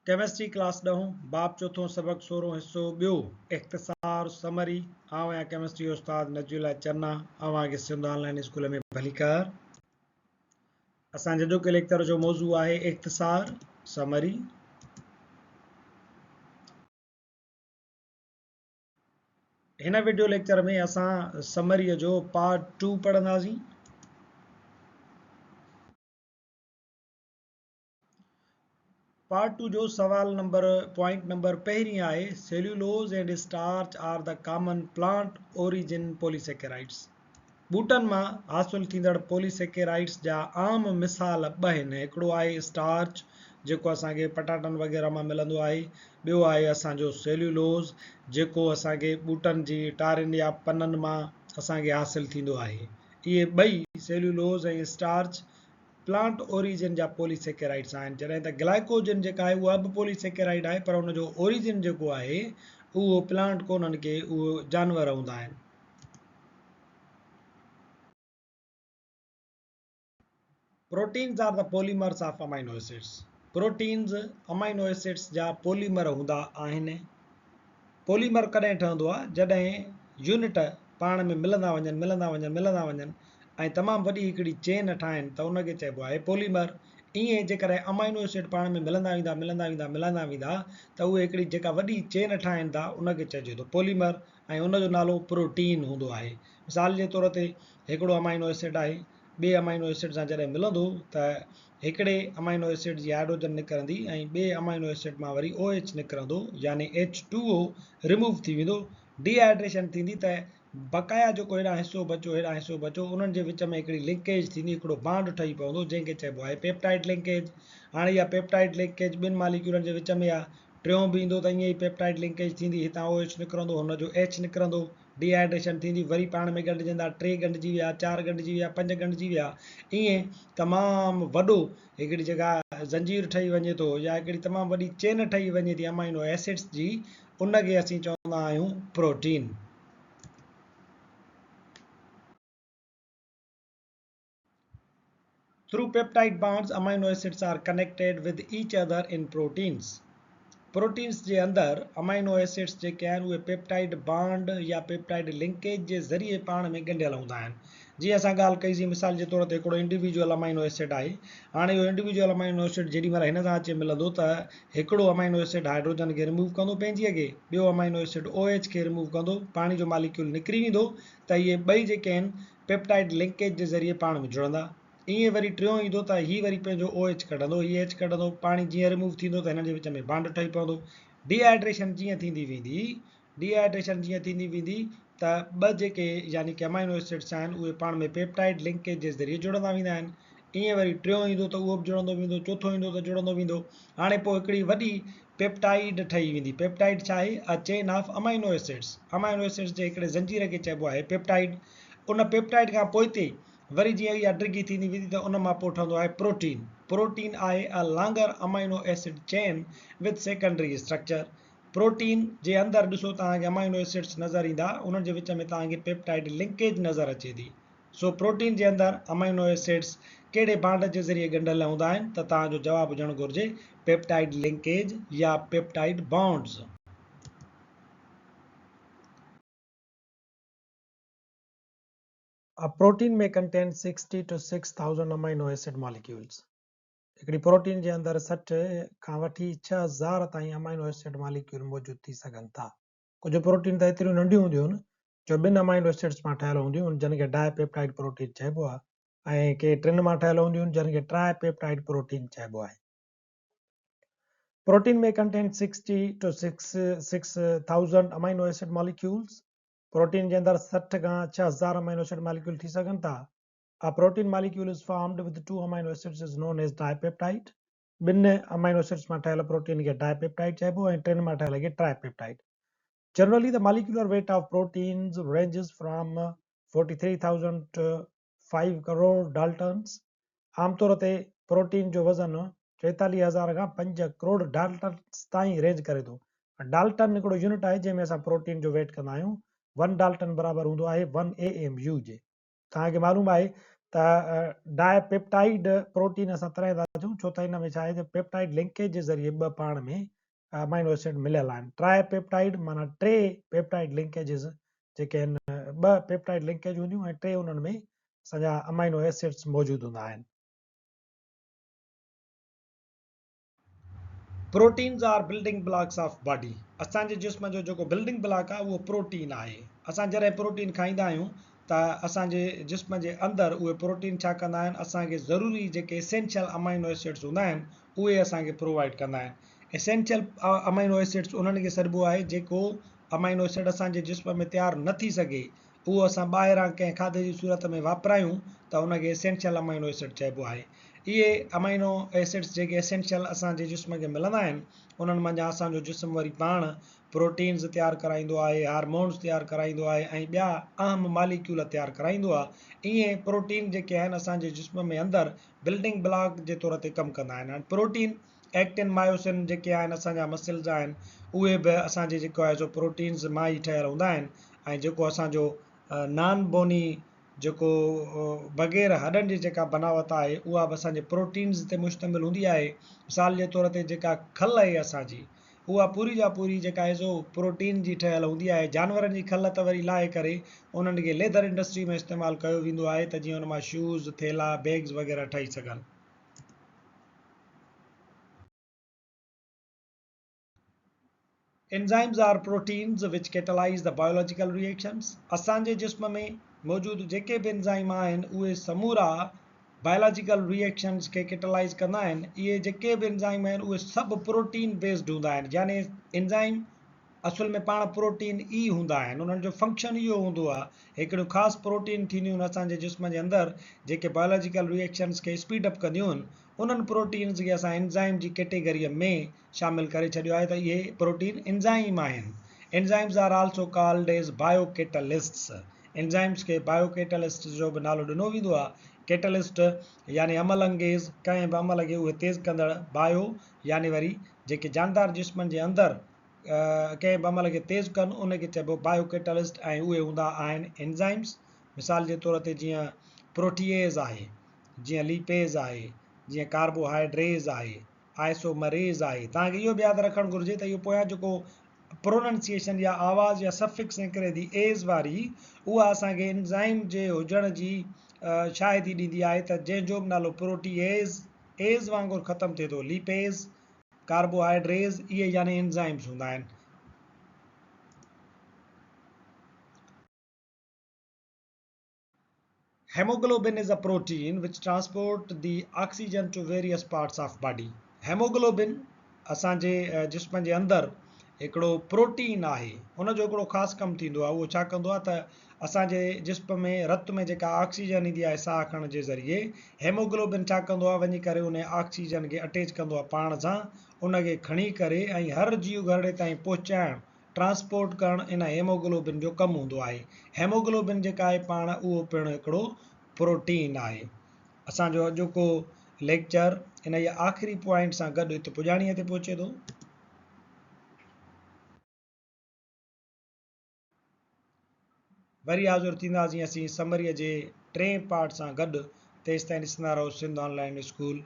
Chemistry class ڏهون، باب چوٿون، سبق سورهون، حصو ٻيو، اختصار، Summary، آئون آهيان ڪيمسٽري استاد نجي الله چنا، اوهان کي سنڌ آن لائين اسڪول ۾ ڀليڪار. اسان جي اڄوڪي ليڪچر جو موضوع آهي اختصار، Summary. هن وڊيو ليڪچر ۾ اسان سمري جو پارٽ ٽو پڙهنداسين. پارٽ ٽو جو سوال نمبر پوائنٽ نمبر پهرين آهي cellulose and starch are the common plant origin polysaccharides ٻوٽن مان حاصل ٿيندڙ پوليسيڪيرائيڊس جا عام مثال ٻه آهن هڪڙو آهي اسٽارچ جيڪو اسان کي پٽاٽن وغيره مان ملندو آهي ٻيو آهي اسان جو سيلولوز جيڪو اسان کي ٻوٽن جي ٽارين يا پنن مان اسان کي حاصل ٿيندو آهي اهي ٻئي سيلولوز ۽ اسٽارچ پلانٽ اوريجن جا پولي سيڪيرائيڊس آهن جڏهن ته گلائڪوجن جيڪا آهي اها به پولي سيڪيرائيڊ آهي پر ان جو اوريجن جيڪو آهي اهو پلانٽ ڪونهن ڪي اهو جانور هوندا آهن. Proteins are the polymers of amino acids proteins amino acids جا پوليمر هوندا آهن. پوليمر ڪڏهن ٺهندو آهي جڏهن يونٽ پاڻ ۾ ملندا وڃن ملندا وڃن ملندا وڃن ۽ تمام وڏي هڪڙي چين ٺاهن ته ان کي چئبو آهي پوليمر ائين جيڪڏهن امائنو ايسڊ پاڻ ۾ ملندا ويندا ملندا ويندا ملندا ويندا ته اهي هڪڙي جيڪا وڏي چين ٺاهن ٿا ان کي چئجي ٿو پوليمر ۽ ان جو نالو پروٽين هوندو آهي مثال جي طور تي هڪڙو امائنو ايسڊ آهي ٻئي امائنو ايسڊ سان جڏهن ملندو ته هڪڙي امائنو ايسڊ جي هائيڊروجن نڪرندي ۽ ٻئي امائنو ايسڊ مان وري او ايڇ نڪرندو يعني ايڇ ٽو او ريموو ٿي ويندو ڊي هائيڊريشن ٿيندي ته بقايا جيڪو هيڏانهن حصو بچيو هيڏانهن حصو بچيو انهن جي وچ ۾ هڪڙي لنڪيج ٿيندي هڪڙو بانڊ ٺهي پوندو جنهن کي چئبو آهي پيپٽائيڊ لنڪيج هاڻي اها پيپٽائيڊ لنڪيج ٻن ماليڪيولن جي وچ ۾ آهي ٽيون به ايندو ته ائين ئي پيپٽائيڊ لنڪيج ٿيندي هتان او ايڇ نڪرندو هن جو ايڇ نڪرندو ڊي هائيڊريشن ٿيندي وري پاڻ ۾ ڳنڍجندا ٽي ڳنڍجي ويا چار ڳنڍجي ويا پنج ڳنڍجي ويا ائين تمام وڏو هڪڙي جيڪا زنجير ٺهي وڃي ٿو يا هڪڙي تمام وڏي چين ٺهي وڃي ٿي امائنو ايسڊس جي ان کي اسين چوندا آهيون protein. Through peptide bonds, amino acids are connected with each other in proteins. Proteins جي اندر امائنو ايسڊس جيڪي آهن اهي پيپٽائيڊ بانڊ يا پيپٽائيڊ لنڪيج جي ذريعي پاڻ ۾ ڳنڍيل هوندا آهن. جيئن اسان ڳالهه ڪئي سين مثال جي طور تي هڪڙو انڊيويجوئل امائنو ايسڊ آهي هاڻي اهو انڊيويجوئل امائنو ايسڊ جيڏي مهل هن سان اچي ملندو ته هڪڙو امائنو ايسڊ هائيڊروجن کي ريموو ڪندو پنهنجي کي ٻيو امائنو ايسڊ او ايڇ کي ريموو ڪندو پاڻي جو ماليڪيول نڪري ويندو ته اهي ٻئي جيڪي آهن پيپٽائيڊ لنڪيج جي ذريعي پاڻ ۾ جڙندا. ائين وري ٽيون ايندو ته هي وري پنهنجو او ايڇ ڪڍندو، هي ايڇ ڪڍندو، پاڻي جيئن ريموو ٿيندو ته هنن جي وچ ۾ بانڊ ٺهي پوندو. ڊي هائيڊريشن جيئن ٿيندي ويندي، ڊي هائيڊريشن جيئن ٿيندي ويندي ته ٻه جيڪي يعني ڪي امائنو ايسڊس آهن اهي پاڻ ۾ پيپٽائيڊ لنڪيج جي ذريعي جڙندا ويندا آهن. ائين وري ٽيون ايندو ته اهو به جڙندو ويندو، چوٿون ايندو ته جڙندو ويندو. هاڻي پوء هڪڙي وڏي پيپٽائيڊ ٺهي ويندي. پيپٽائيڊ ڇا آهي؟ A chain of amino acids. Amino acids جي هڪڙي زنجير کي چئبو آهي پيپٽائيڊ. ان پيپٽائيڊ کان پوئتي وري جيئن اها ڊگهي ٿيندي ويندي ته ان مان پوء ٺهندو آهي پروٽين. پروٽين آهي a longer amino acid chain with secondary structure. Protein جي اندر ڏسو توهان کي امائنو ايسڊس نظر ايندا انهن جي وچ ۾ توهان کي پيپٽائيڊ لنڪيج نظر اچي ٿي. سو پروٽين جي اندر امائنو ايسڊس ڪهڙي بانڊ جي ذريعي ڳنڍيل هوندا آهن ته توهان جو جواب هجڻ گهرجي پيپٽائيڊ لنڪيج يا peptide bonds. A protein may contain 60 to 6000 amino acid molecules. هڪڙي پروٽين جي اندر 60 کان وٺي 6000 تائين امائنو ايسڊ ماليڪيول موجود ٿي سگهن ٿا. ڪجهه پروٽين ته ايتريون ننڍيون هونديون آهن جو ٻن امائنو ايسڊس مان ٺهيل هونديون آهن جن کي ڊاء پيپٽائيڊ پروٽين چئبو آهي ۽ ڪي ٽن مان ٺهيل هونديون آهن جن کي ٽراء پيپٽائيڊ پروٽين چئبو آهي. Protein may contain 60 to 6000 amino acid molecules. Protein جي اندر 60 کان 6000 امائنو ايسڊ ماليڪيول ٿي سگهن ٿا. A protein molecule is formed with two amino acids is known as dipeptide. ٻن امائنو ايسڊس مان ٺهيل پروٽين کي ڊاء پيپٽائيڊ چئبو ۽ ٽن مان ٺهيل کي tripeptide. Generally the molecular weight of proteins ranges from 43,000 to 5 crore daltons. عام طور تي پروٽين جو وزن 43,000 کان 5 ڪروڙ ڊالٽنز تائين رينج ڪري ٿو. ڊالٽن هڪڙو يونٽ آهي جنهن ۾ اسان پروٽين جو ويٽ ڪندا آهيون. 1 ڊالٽن برابر هوندو آهي 1 اي ايم يو جي. توهان کي معلوم آهي ته ڊاء پيپٽائيڊ پروٽين اسان تڏهن ٿا چئون ڇو ته ان ۾ ڇا آهي ته پيپٽائيڊ لنڪيج جي ذريعي ٻه پاڻ ۾ امائنو ايسڊ مليل آهن. ٽرائي پيپٽائيڊ معنيٰ ٽي پيپٽائيڊ لنڪيجز جيڪي آهن ٻه پيپٽائيڊ لنڪيج هونديون ۽ ٽي انهن ۾ اسان جا امائنو ايسڊس موجود هوندا آهن. Proteins are building blocks of body اسان جي جسم جو جيڪو بلڊنگ بلاڪ آهي اهو پروٽين آهي. اسان جڏهن پروٽين کائيندا آهيون ته اسان جي جسم جي اندر اهي پروٽين ڇا ڪندا آهن اسان کي ضروري جيڪي اسينشل امائنو ايسڊس هوندا آهن اهي اسان کي پرووائيڊ ڪندا آهن. اسينشل امائنو ايسڊس انهن کي سڏبو آهي جيڪو امائنو ايسڊ اسان جي جسم ۾ تيار نه ٿي سگهي اهو اسان ٻاهران ڪنهن کاڌي جي صورت ۾ واپرايون ته ان کي اسينشل امائنو ايسڊ چئبو آهي. اهي امائنو ايسڊس جيڪي اسينشل اسان جي جسم کي ملندا آهن انهن منجهان اسان جو جسم وري پاڻ پروٽينز تيار ڪرائيندو آهي، هارمونز تيار ڪرائيندو آهي ۽ ٻيا اهم ماليڪيول تيار ڪرائيندو آهي. ائين پروٽين جيڪي آهن اسان جي جسم ۾ اندر بلڊنگ بلاڪ جي طور تي ڪم ڪندا آهن. هاڻي پروٽين ايڪٽن مايوسن جيڪي آهن اسان جا مسلز آهن اهي به اسان جي جيڪو آهي سو پروٽينز مان ئي ٺهيل هوندا آهن ۽ جيڪو اسان جو نان بوني جيڪو بغير هڏن جي جيڪا بناوت آهي اها به اسان جي پروٽينز تي مشتمل هوندي آهي. مثال جي طور تي جيڪا کل آهي اسان جي اها پوري جا پوري جيڪا آهي سو پروٽين جي ٺهيل هوندي آهي. جانورن جي کل ته وري لاهي ڪري انهن کي ليدر انڊسٽري ۾ استعمال ڪيو ويندو آهي ته جيئن ان مان شوز، ٿيلها، بيگز وغيره ٺهي سگهن. Enzymes are proteins which catalyze the biological reactions. اسان جي جسم ۾ موجود جيڪي به انزائم آهن اهي سمورا بائيولاجيڪل ريئيڪشنز کي ڪيٽالائيز ڪندا آهن. اهي جيڪي به انزائم آهن اهي سڀ پروٽين بيسڊ هوندا آهن يعني انزائم اصل ۾ پاڻ پروٽين ئي هوندا آهن انهن جو فنڪشن اهو هوندو آهي هڪڙيون خاص پروٽين ٿينديون آهن اسان جي جسم جي اندر جيڪي بائيولاجيڪل ريئيڪشنز کي اسپيڊ اپ ڪنديون آهن انهن پروٽينز کي اسان انزائم جي ڪيٽيگري ۾ شامل ڪري ڇڏيو آهي ته اهي پروٽين انزائم آهن enzymes are also called as bio catalysts enzymes کي بايو ڪيٽلسٽس جو به نالو ڏنو ويندو آهي ڪيٽلسٽ يعني عمل انگيز ڪنهن به عمل کي اهي تيز ڪندڙ بايو يعني وري جيڪي جاندار جسمن جي اندر ڪنهن به عمل کي تيز ڪن ان کي چئبو بايو ڪيٽالسٽ ۽ اهي هوندا آهن انزائمز مثال جي طور تي جيئن پروٽيز آهي جيئن ليپيز آهي جيئن ڪاربوهائيڊريز آهي آئسومريز آهي توهان کي اهو به ياد رکڻ گهرجي ته اهو پويان جيڪو پروننسيئيشن يا آواز يا سفڪس نڪري ٿي ايز واري اها اسان کي انزائم جي هجڻ جي شاهدي ڏيندي آهي ته جنهن جو به نالو پروٽيز ايز وانگر ختم ٿئي ٿو ليپيز ڪاربوهائيڊريز اهي يعني انزائمز هوندا آهن. Haemoglobin is a protein which transport the oxygen to various parts of body. Haemoglobin اسان جي جسم جي اندر هڪڙو پروٽين آهي ان جو هڪڙو خاص ڪم ٿيندو آهي اهو ڇا ڪندو آهي ته اسان جي جسم ۾ رت ۾ جيڪا آڪسيجن ايندي آهي ساهه کڻڻ جي ذريعي هيموگلوبن ڇا ڪندو آهي وڃي ڪري ان آڪسيجن کي اٽيچ ڪندو آهي پاڻ سان ان کي کڻي ڪري ۽ هر جيو گهرڙي تائين پهچائڻ ٽرانسپورٽ ڪرڻ ان هيموگلوبن جو ڪم هوندو آهي هيموگلوبن جيڪا آهي پاڻ اهو پڻ هڪڙو پروٽين آهي اسان جو اڄوڪو ليڪچر انهيء آخري پوائنٽ سان گڏ هت پڄاڻيء تي پهچي ٿو. وري حاضر ٿينداسين اسين سمريء جي ٽئين پارٽ سان گڏ تيستائين ڏسندا رهو سنڌ آن لائين اسڪول.